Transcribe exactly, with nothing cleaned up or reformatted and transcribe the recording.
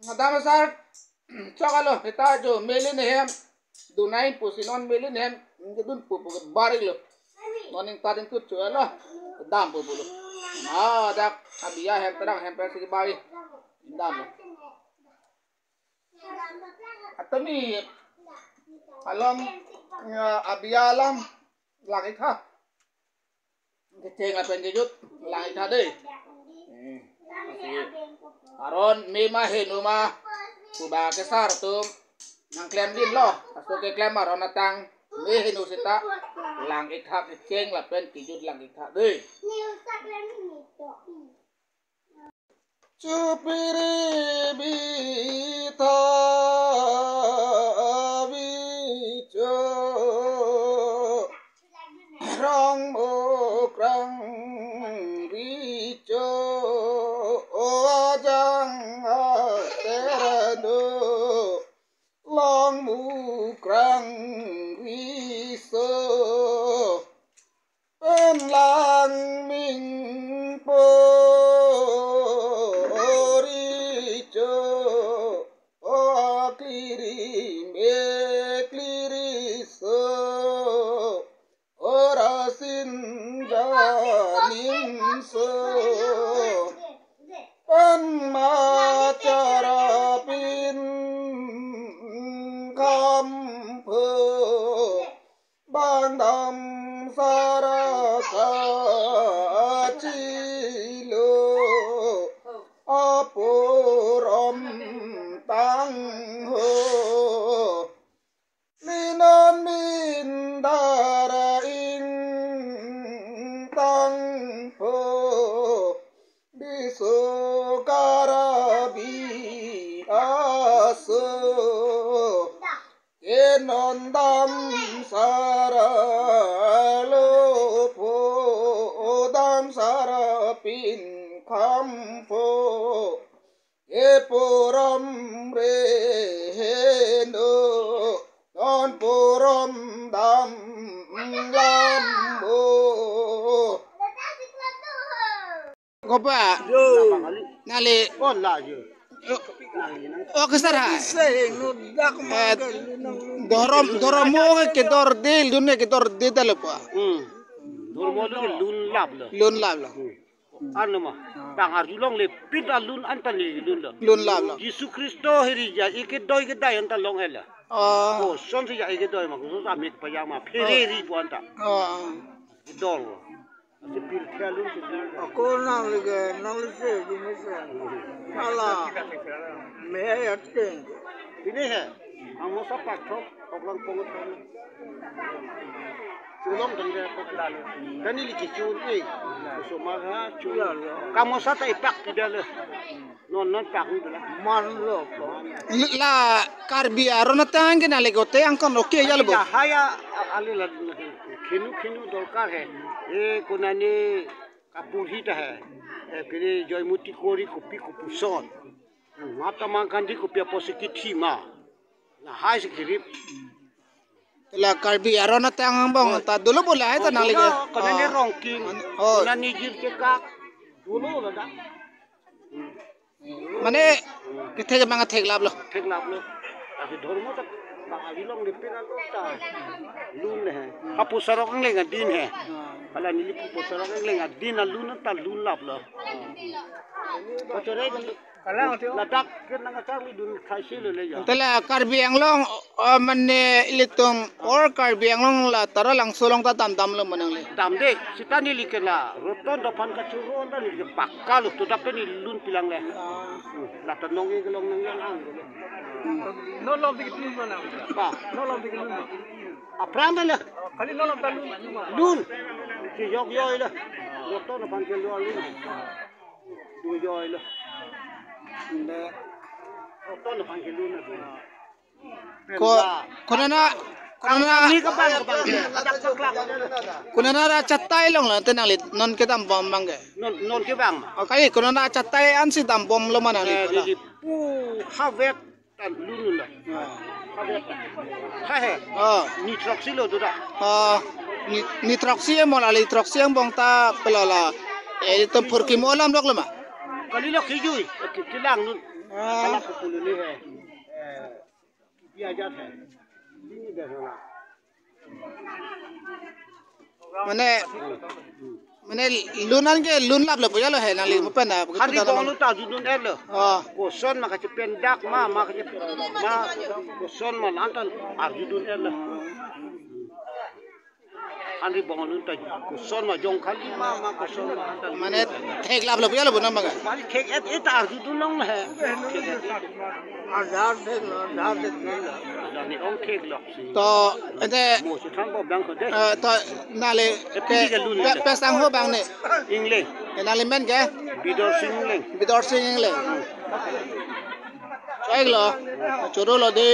Adam asar chok alo, heta jo meli nehem, dunai pusi non meli nehem, kedun pu pu ke barik lo. Non ning tading tu chua lo, dam pu pu lo. Ma dak abiya hem tadang hem pensi bari, dam lo. Atami along, ya, abiya alam lang-ik tha. Kecheng lapen kejut lang-ik tha dei. Hmm. Aron me ma heno ma pu ba kesar atum nangklem din lo. Aso keklem aron atang me heno seta lang-ik tha, kecheng lapen kejut lang-ik tha dei. Chupiri bitha bicho, rong mukrang bicho, ajang aterano, long mukrang riso. Pen lang ming pori cho, o akliri me kliri so, o rasin janim so. Pen machara pin kampho, bang dam sara kachilo, apurom tangho. Linon min dara ingtangpho, biso karabi aso. Kenon dam sara lopho, dam sara pin kampho. Epurom reheno, non purom dam lammo. Kopa? Yo. Nali. Bon la yo. O kesar ha. Seheng no dak Eh, makan nang. Dorom, dorom mo ke dor del dun ke dor de dal pa. Hmm. Dormo dun lun lap lo. Lun lap lo. Hmm. Ano ma. Bang arjulong le pin alun anta ni lun lo. Lun lap lo. Jisu Kristo heri ja ike doi ke dai anta long hela. Oh. Oh, son si ja ike doi ma kusus amik payama. Phereri po anta. Oh. Dor. Ako nang lege, nang lese, jumese. Hala, me ya ting. Pini he, ang mosa pathok, oklang pongot kan. Chulong tangde pokla. Kani liki chun eh. Sumar ha chun. Kamosa ta ipak pidale. Non non pak ni dula. Man lo ko. La Karbi aron atang ke nale kote angkon oke ya lebo. Ya haya ali la khinu khinu dorkar hai. E konani kapurhi ta hai. E kiri joimuti kori kopi kopuson. Mata mangkandi kopi aposi kithima. Lahai si kirip. La Karbi aron atang angbong ta dolo bola hai ta nang lege. Konani rongking. Oh. Konani jir chekak. Dolo la da. Mane kethek mang thek lap lo. Thek lap lo. Asi dormo tak bang alilong de pin alo ta. Lun le hai. Apu sarok ang lenga din hai. Kala neli pu sarok ang lenga din alun ta lun lap lo. Kachore di. Ladak ke nang achar mi dun khai si lo le ya. Tela Karbi Anglong, oh, mane ilitum or Karbi Anglong la Taralangso along ta dam dam lo manang le. Dam de, sita neli ke la Roton dopan kachuro anta neli ke pakka lo, to dap ni lun pilang le. Hmm, la ta nong e kelong nang yang ang. No lom dik lun mana? Pa. No lom dik lun mana? Aphrang ta le. Kali no lom ta lun. Lun. Si yok yoi le. Roton dopan ke lo lun. Dun yoi lo. Nde. Roton dopan ke lun. Ko, konana, konana, Ni ke bang, ke bang. Konana ra chatai along la, tenang lit, non kedam bom bang ke. Non, non ke bang. Oh, kai, konana chatai ansi dam bom lo manang ni Eh, kola. Di, di, pu, havet, tan lun lo. Ya. Havet. Ha he. Oh. Nitroxy lo tu dah. Oh, ni, nitroxy mo la, nitroxy angbong ta pelala. Eh, itu purki mo alam dok lo ma. Kali lo kijui, ki-, kilang nun. Ah. Hala pupuluni he. Eh, ipi ajat he. Ini dah salah. Mane, mane lun an ke lun lap lo pu jalo he nangli mo pen na. Hari bong lo ta arjudun-etlo. Oh. Koson ma kachependak ma, ma kache ma koson ma la-an ta arjudun-etlo. Hari bong lo ta koson ma jong khali ma, ma koson ma la-an ta. Mane theklap lo pu jalo bonam bang. Mane thek-et-et ta arjudun long he. Thek-et-et. Adhar theklong, adhar theklong. Adhar ni ong theklong si. To, ente, mo si than bo bang ko de. Eh, to, nangli, eh, pe, pini ke lun pe, le. Pe sang ho bang ne. Engleng. Eh, nangli men ke? Bidor Sing Engleng. Bidor Sing Engleng. Choi lo. Choro lo de.